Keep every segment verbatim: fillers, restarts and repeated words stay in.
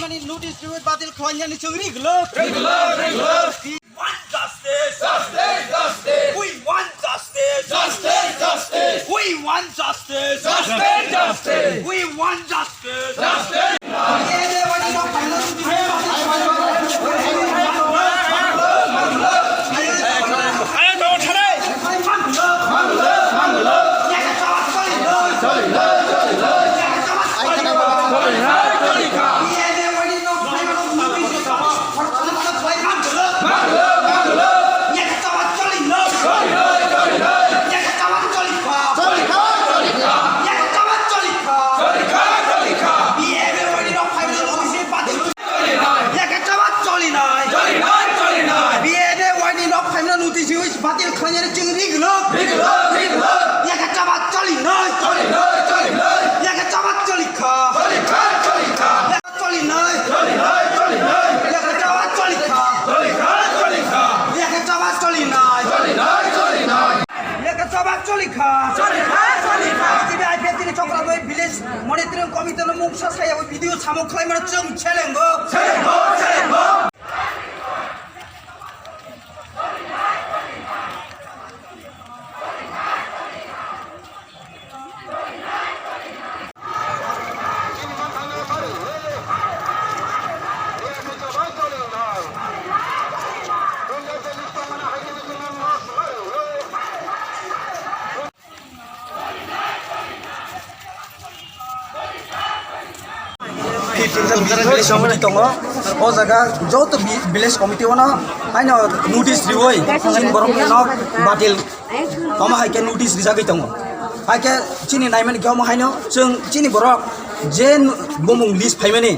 Notice riwi batil khlainani chwng ri glwk. Ri glwk, ri glwk. We want justice. Justice, justice. We want justice. Justice, justice. We want justice. Justice, justice. We want justice. Justice. Batil khlainani chwng ri glwk. Ri glwk, ri glwk. Yakha chaba choli noi. Choli noi, choli noi. Yakha chaba choli kha. Choli kha, choli kha. Choli noi. Choli noi, choli noi. Yakha chaba choli kha. Choli kha, choli kha. Yakha chaba choli noi. Choli noi, choli noi. Yakha chaba choli kha. Choli kha, choli kha. T V I P F ni chokra bai village monitoring committee no mungsa saya video samung khlaimano chwng selengo. Selengo, selengo. Fifteen ta village committee tongo. O jaga joto vi-, village committee ono haino notice riwi chini borok no batil toma hai khe notice rijagwi tongo. Hai khe chini naimani khe omo haino chwng chini borok je bumung list phaimani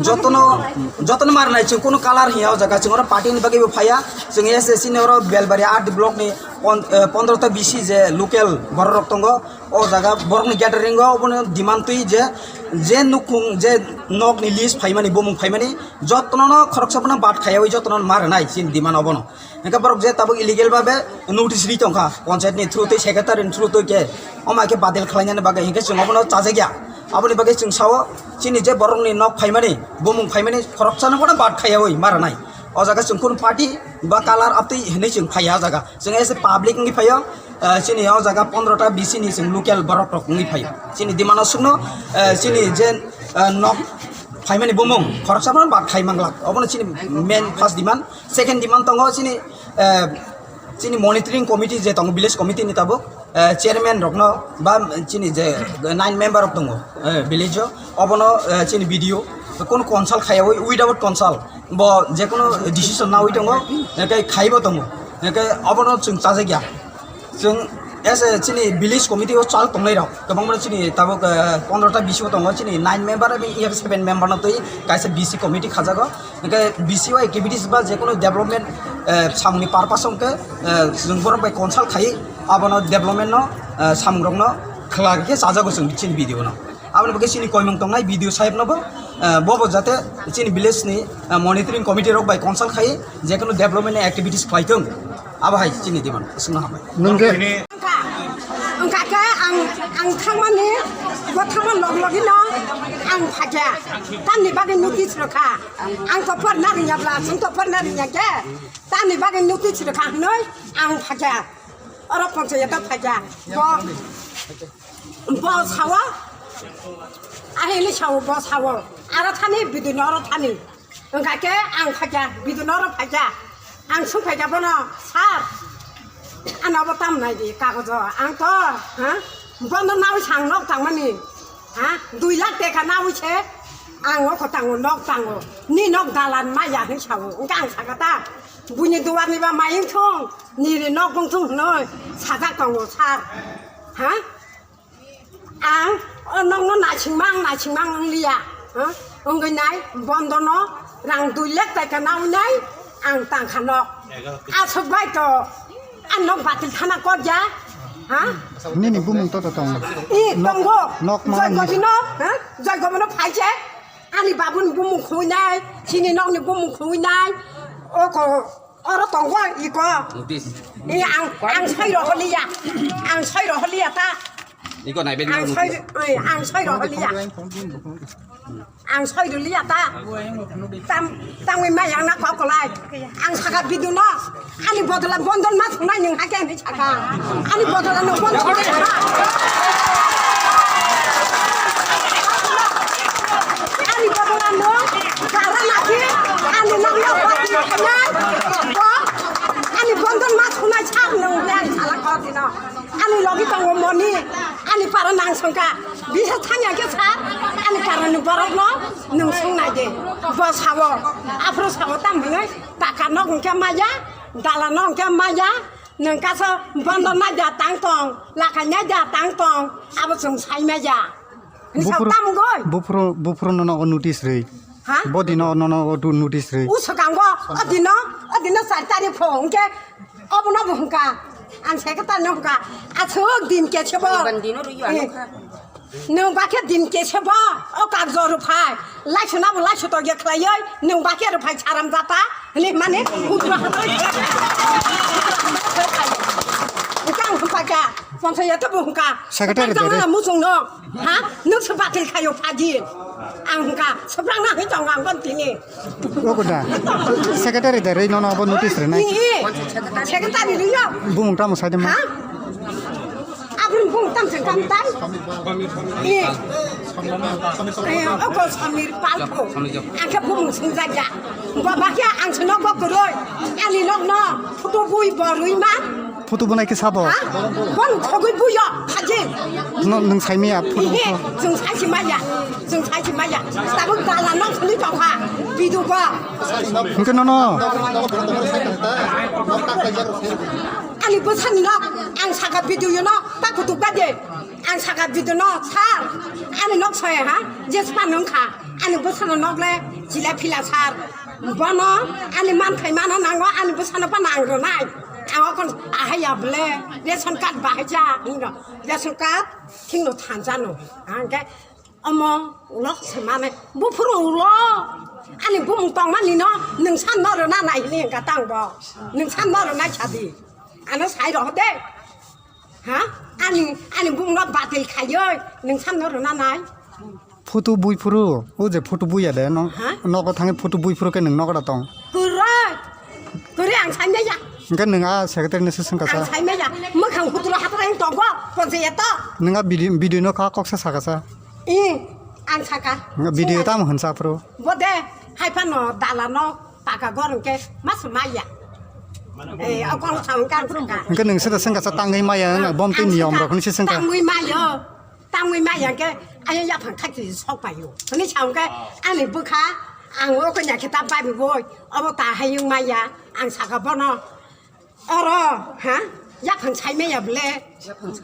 jotono, jotono marnai chwng kunu color hiya o jaga chwng oro party ni bagwi bo phaiya. Chwng S S C ni oro Belbaria R D block ni pon-, eh, pondro ta B C je local borok rok tongo. O jaga borokni gathering o obono demand twi je, je nukhung, je nokni list phaimani, bumung phaimani, jotono no khoroksa bono bad khaiyawi jotono ma rwnai chini demand obono. Hingke borok je tabuk illegal babe notice ri tongkha, panchayat ni through twi, secretary ni through twi ke, omo hai khe badil khlainani bagwi hingke chwng obono chajakya. Aboni bagwi chwng sao, chini je borokni nok phaimani, bumung phaimani, khoroksano bono bad khaiyawi ma rwnai. O jaga chwng kunu party ba color abtwi hinwi chwng phaiya o jaga. Chwng as a public wngwi phaio, ah, chini o jaga pondro ta B C ni chwng local borok rok wngwi phaio. Chini demand o sukno, ah, chini je, ah, nok phaimani bumung khoroksa bono bad khai manglak. Obono chini main first demand. Second demand tongo chini, ah, chini monitoring committee je tongo, village committee ni tabuk, eh, chairman rokno ba chini je nine member rok tongo, eh, village o, obono, eh, chini B D O kono consult khaiyawi, without consult bo je kono decision nawi tongo, eh, kai khaibo tongo, eh, kai obono chwng chajakya. Chwng as a chini village committee o chal tongnai rok kwbangma chini tabuk, eh, pondro ta B C o tongo, chini nine member eba seven member no twi kaisa B C committee khajago. Hingke B C o activities ba je kono development, eh, samungni purpose hingke, eh, chwng borok bai consult khai abono development no, eh, samung rok no khlai khe chajago chwng chini B D O no. Aboni bagwi chini koimung tongnai B D O saheb no bo, eh, bo bo jate chini village ni, eh, monitoring committee rok bai consult khai je kono development ni activities khlai thung. Abo hai chini demand, swngno hambai. Nwng khe Wngkha, wngkha khe ang, ang thangmani, bo thangma log logino ang phaikha. Tamni bagwi notice rwkha. Ang to porna rwngya bla, chwng to porna rwngya khe. Tamni bagwi notice rwkha hwnwi ang phaikha. Oro panchayat o phaikha. Bo, bo sao, ahini sao, bo sao. Aro thani bidino oro thani. Wngkha khe ang phaikha, bidino oro phaikha. Ang sung phaikha bono, "Sir, ano bo tam nai di kagojo." Ang to, ha? Bono nawi sang nok tangmani. Ha? Dui lakh teka nawi se. Ang oko tango, nok tango. Ni nok dalan maya hin sao. Wngkha ang saka ta. Buini duarni ba mayung thung. Nini nok bung thung hwnwi sajak tongo, sir. Ha? Ang o nokno naisingma, ang naisingma ang wng liya. Ha? Wngwi nai, bondono rang dui lakh taika nawi nai, ang tangkha nok. Aswk bai to, ang nok batil thana kok ya. Ha? Nini bumung to to tong. I, nok, tongo. Nok ma Joy ni Gobino, ha? Joy Gobino phai je. Ani babuni bumung khwi nai, chini nokni bumung khwi nai. Oko, oro tongo, iko. Notice. I, ang, ang sai roholiya. Ang sai roholiya ta. Iko naibe Ang nang soi, oi, ang soi roholiya. Ang soi roliya ta. Tam, tangwi maya na kokolai. Ang saka bidu no. Ani bodola bondon ma thunai nung hake ani saka. Ani bodola no bondon. Ani bodola no. Kara lagi. Ani nang no. Ani bondon ma thunai chak nung. Ani sala kotino. Ani logi tongo moni, ani para nang songka. Bisa thangya khe sir, ani para ni borok no nung song nai de. Bo sao, aphuru sao tam hwnwi, paka nok hwnkhe maya, dala nok hwnkhe maya, nung kaso bondo nai da tang tong, lakai nai da tang tong, abo chwng sai maya. Ni sao Buphuru, tam goi. Buphuru, buphuru no nogo notice rwi. Ha? Bo dino no nogo notice rwi. U swkango, o dino, o dino char tarikh pho hwnkhe, obono bo hwnkha. Ang secretary no hwnkha. Aswk din kese bo. Iban dino rwi Eh. ano kha. Nwng bakhe din kese bo, o karjo rwphai. Laisona bo laiso togya khlaiwi, nwng bakhe rwphai charam jata. Hwnwi mani, hudra hudra. Hwnkha ang hwnkha kha. Ponsayat bo hwnkha. Secretary Tang tong dere. Muchung no. Ha? Nwng se batil khayo phaji. Ang hwnkha, swprak na hwi tong ang bon tini. Ogo da. Secretary da rei nono abo notice rwnai. Ni, secretary rei yo. Bumung tamo saide ma. Ha? Abun bumung tam se kam tai. Ni. Eh, ogo Samir Palpho. Ang khe bumung sung jaga. Baba khe ang se nok bo kuroi. Ani nok no. Photo bui borui ma. Photo bunai khe sabo? Ha? Bon khogwi buyo, haji. No, nwng saimaya photo Ihe, buko? Chwng saisi maya, chwng saisi maya. Tabuk dala nok suni tokha, bidu ba. Hwnkhe nono? Ani bwsani nok, ang saka bidu yo no, ta kutuk ba de. Ang saka bidu no, sir. Ani nok soya ha, jespa nung kha. Ani bwsano nok le, chila phila sir. Bono, ani manthai mana nango, ani bwsano pa nang ronai. Ang okon ahai ya ble, ration card bahai ja, hingo. Ration card, thingno thanjano. Angke, omo, ulo se mane, buphuru ulo. Ani bumung tongmani no, nwng san no rona nai hini engka tang bo. Nwng san no rona chadi. Ano sai roh de. Ha? Ani, ani bumung no batil khaioi, nwng san no rona nai. Photo bui phuru, o je photo bui ya de, no? Ha? Nogo thangwi photo bui phuru khe nwng nogo da tong. Kwrwi. Kwrwi ang sai maya. Hwnkhe nwng a secretary no se swngkha sa? Ang sai maya. Mwkhang hutro hapra ang tongo, ponse eto. Nwng a video, video no kha kok sa saka sa? I, ang saka. Nwng a video tamo hwnsa phuru? Bode, hai phano dala no paka gor hwnkhe mas maya. Eh, okong sa hwnkhe ang saka. Hwnkhe nwng se da swngkha sa tangwi maya, nwng bom twi niyom rok ni se swngkha. Tangwi maya. Tangwi maya khe, ayang yaphang thakti sok paio. Hwnwi sa hwnkhe, ani bwkha, ang o kanya khe ta bai boi, obo ta hayung maya, ang saka bono. Oro, ha? Yaphang sai maya ble?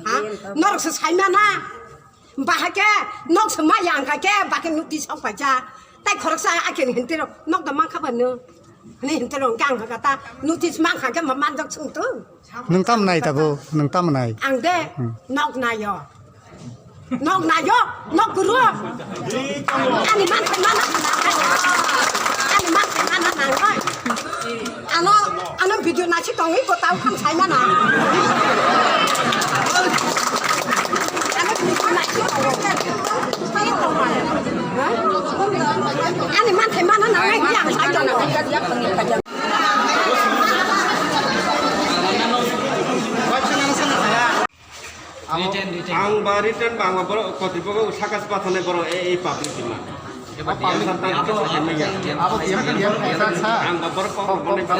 Ha? Norok se sai mana? Bahai khe, nok se maya ang kha khe, bakhe nukti sok paija. Tai khoroksa akhir hintiro, nok da mankha ba no. Hwnwi hintiro, hwnkhe ang kha ta, notice mankha khe ma manjak sung tu. Nwng tam nai tabuk, nwng tam nai? Ang de, Hmm. nok naio. Nok naio, nok guru. Ani man khe mana nangnai. Ani man khe mana nangnai. Ano, ano video naisi tongwi bo tau kham sai mana. Ano video naisi tongwi. Ha? Ani man khe mana nangnai, yang sai tongwi. Written, written. Ang ba written ba ang ba borok kotri bogo saka spa thane borok e, e public demand. Eba Abo public demand. Abo, abo T M, T M kaisa sa. Ang ba borok kok Kok, kok, kok, kok.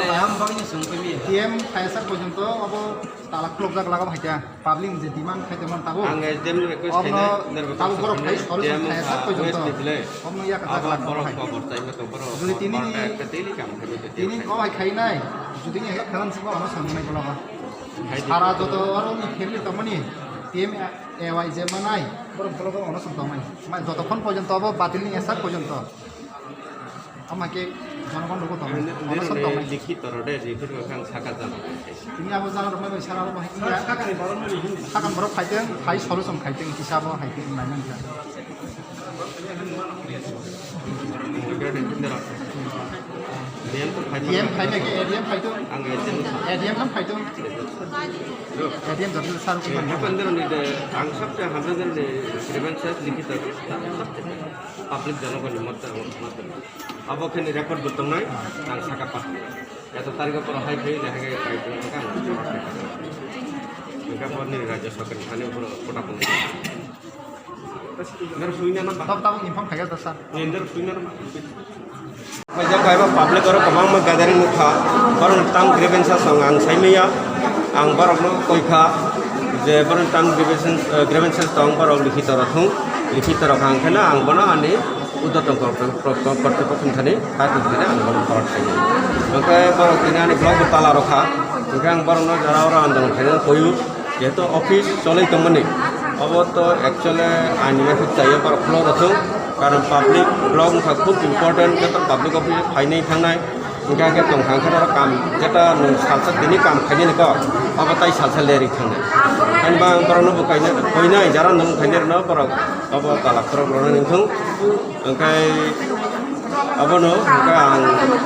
T M kaisa porjonto abo tala khulokjak laga hai ta. Public je demand khai te man tabo. Ang S D M ni request Obo khainai, nirok tabo borok khai solution T M, khaisa ah, porjonto. West ni village. Omo ya kata Abo laga borok hai. Kok borok tai ma tong borok. Jodi tini ni, Borok ta ekta daily kam khai ma tong tini borok. Kok hai khainai. Jodi ni hai khalam sabo ano sangnai bola ba. Sara joto aro ni family tongmani T M A Y je manai borok borok ono song tongmani. Ma joto khon porjonto abo batil ni esak porjonto. Ama ke jonogon logo tongmani. Ono song tongmani. Likhi toro de, likhi toro kang saka jang. Ini abo jang romai bai sara abo hai iya. Sakan borok phaiteng, phai solution khaiteng, kisa abo hai teng nai nang kha. D M phaina khe A D M phaito. Ang A D M. A D M ham phaito. A D M joto sir ko. Hapan deroni de ang sabse hamre deroni grievances likhito. Public jonogoni motta. Abo khe ni record bo tongnai, ang saka pa. Eto tarikh poro hai phai le hai kai kai ang. Engka poro ni rajya sarkar ni thani poro kota pon. Nero suina na ba. Tab tab inform khaya da sir. Nero suina na ba. Mai jak bai ba public oro kwbangma gathering wngkha. Borok tang grievances ang, ang saimaya. Ang borokno koikha je borok tang grievances, eh, grievances tong borok likhito rok thung. Likhito rok ang kheno ang bono ani Urdhwatong kor-, kor-, kor-, kortropokho thani hai tongthani ang bono korat khainai. Hwnkhe borok tini ani block bo tala rwkha. Hwnkhe ang borokno jora oro andolon khainani koyu. Jehetu office cholwi tongmani. Obo to actually ani message chaya borok khulok rwthung. Karon public block wngkha khub important, joto public office phainai thangnai. Hwnkhe hwnkhe tongkha hwnkhe norok kam jeta nwng salsa tini kam khainani kok. Obo tai salsa lerwi thangnai. Ani ba ang borokno bo kainai, koinai jara nwng khainai rwno borok. Obo talak khorok rwna nangthung. Hwnkhe abono hwnkhe ang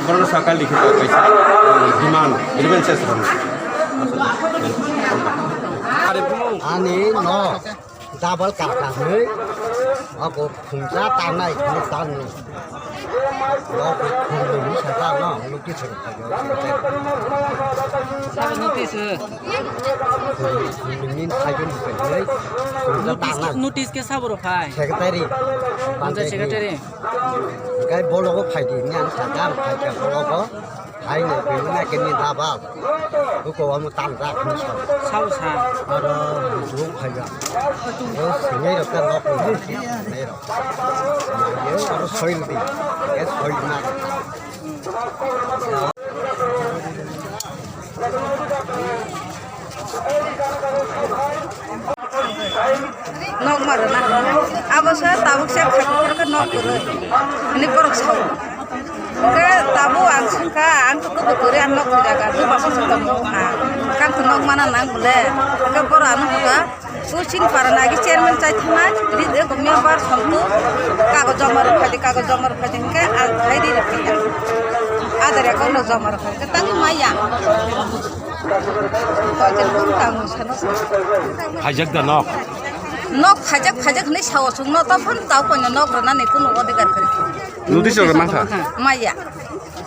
borokno sakha likhito kaisa, ang demand grievances rwna. Ani no double kaka hwnwi obo khungsa tangnai hwnwi tangnai. Obo khungsa no notice rwkha. Sabo notice. Nini thaigen bukai hinai. Notice, notice khe sabo rok phai? Secretary. Panchayat secretary. Hwnkhe bologo phaidi hinwi ang sakha, ang phaikha bologo. Phainai phainai khe ni dabal. Buko omo tangjak hinwi sa. Sabo sa? Aro bujo phaiya. O swnai rok khe nok ni hinai rok. Aro soi rwdi. Hwnkhe soi rwna. Nok ma rwna. Abo se tabuk se khakhe khorokhe nok kwrwi. Hwnwi borok sao. Hwnkhe tabuk ang swngkha, ang khe kubui kwrwi ang nok jaga, bwskango se tongo wngkha. Kang khe nok mana nang bole. Hwnkhe borok ano hwnkha. Usin para nagi chairman chai thangnai, ri de ko member Santu, kago joma rok phai di, kago joma rok phai di, hwnkhe ang khai di rok phai ya. Aadhaar account no joma rok phai, tang maya. Ko chen kum tang sano sa. Phaijak da nok? Nok phaijak, phaijak hwnwi sao chwngno, to phon tao koino nok rwnani kuno odhikar kwrwi. Notice rok mankha? Maya.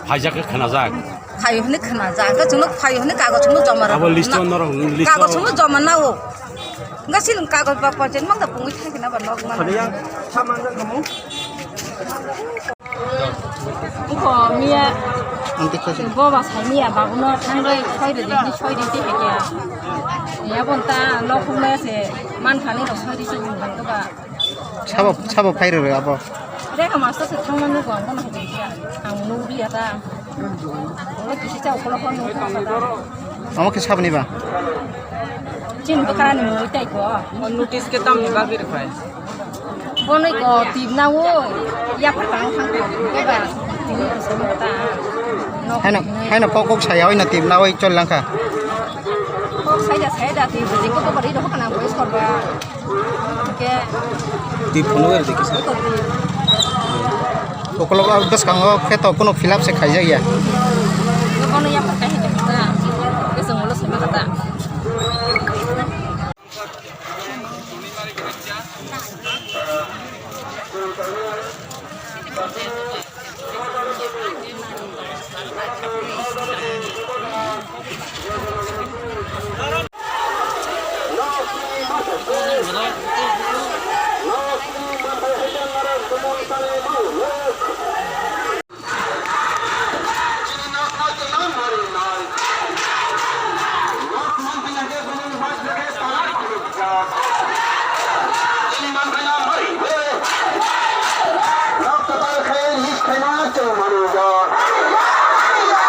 Phaijak khe khwnajak? Phaio hwnwi khwnajak, hwnkhe chwngno phaio hwnwi kago chwngno joma rw-, abo list-o na-, norok list-o kago chwngno joma nao. Hwnkhe chini kago ba panchayat mangda pungwi thangkhe nabo nok mana. Khaliya, sa manjak kamo? Buko miya, bo ba sai miya, babuno thangwi soi rwdi, soi rwdi hai khe. Miya bonta nok hwnwi se man thani rok soi rwdi se bumung ba. Sabo, sabo phai rw abo. Rega master se thangmani bo ang bono hai khe ang nugwi ya ta. Olo kisi cha ukolo phone nugwi ta. Omo khe saboni ba? Chini bwkharani mui tai ko. O notice khe tamni bagwi rwphai? Bonoi ko tibna o yaphar kang thang ko. Eba tibna ko sami ta. Haino, haino kok kok saya oino tibna oi chol langkha. Kok saya saya da tibna ko bari ro kana ko sorba. Hwnkhe twi phunuk bai rwdi kisa. Ukulok o bwskango khe to kuno fill up se khaijak ya. Bono yapharkha hinwi kisa. Kwchwng ulo simi kha ta.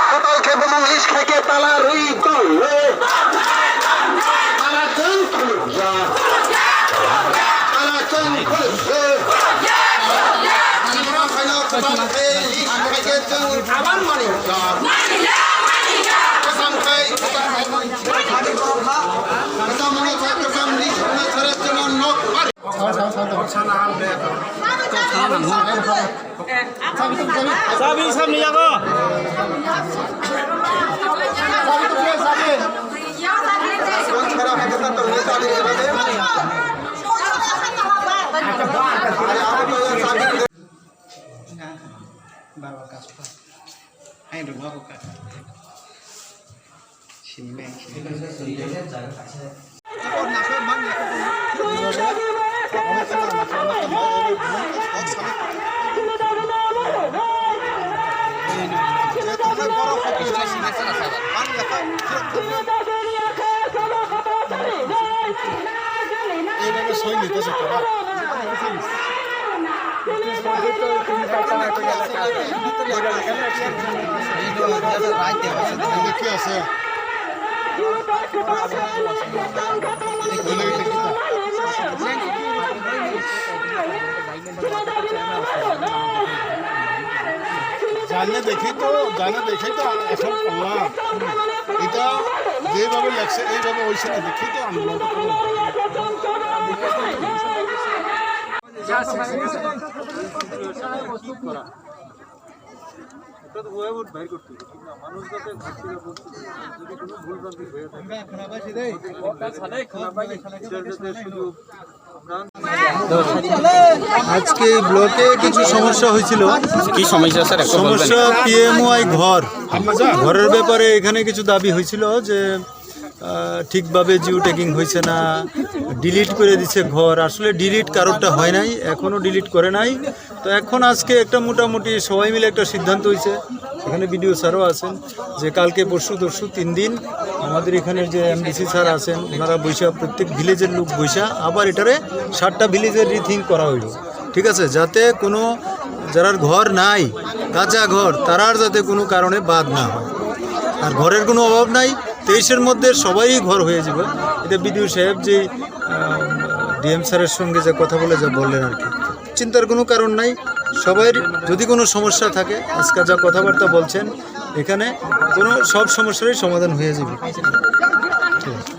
Kwtal khe bumung list khai khe tala rwi tong le. Tala chwng khulukya. Tala chwng khulukya. Kwtal khe list khai khe chwng abang mani kya. Kwtal khe kwtal khe kwtal mano kwtal list na sara chwng nok. Sabi, sabi, yago. Barbar kaspa. Hai, rumah buka. Sini, Meng, sini. এইভাবে সই নিতেছে তারা। কি আছে? জানে দেখি তো, জানে দেখি তো এখন করলাম। এটা যেভাবে লেখছে, এইভাবে হয়েছে না, দেখি তো আন্দোলন করবো। আজকে এই ব্লকে কিছু সমস্যা হয়েছিল। কি সমস্যা স্যার, একটু বলবেন? সমস্যা পিএমওয়াই ঘর, ঘরের ব্যাপারে এখানে কিছু দাবি হয়েছিল যে আহ, ঠিকভাবে জিও ট্যাগিং হয়েছে না, ডিলিট করে দিছে ঘর। আসলে ডিলিট কারোরটা হয় নাই, এখনও ডিলিট করে নাই। তো এখন আজকে একটা মোটামুটি সবাই মিলে একটা সিদ্ধান্ত হয়েছে, এখানে বিডিও স্যারও আছেন, যে কালকে পরশু তরশু তিন দিন আমাদের এখানে যে এমডিসি স্যার আছেন, ওনারা বৈশা, প্রত্যেক ভিলেজের লোক বৈশা আবার এটারে সাতটা ভিলেজের রিথিং করা হইল, ঠিক আছে, যাতে কোনো যারার ঘর নাই, কাঁচা ঘর, তারার যাতে কোনো কারণে বাদ না হয়। আর ঘরের কোনো অভাব নাই, তেইশের মধ্যে সবারই ঘর হয়ে যাবে। এটা বিডিও সাহেব যে ডিএম স্যারের সঙ্গে যে কথা বলে যা বললেন আর কি, চিন্তার কোনো কারণ নাই। সবাই যদি কোনো সমস্যা থাকে, আজকে যা কথাবার্তা বলছেন, এখানে কোনো সব সমস্যারই সমাধান হয়ে যাবে। ঠিক আছে।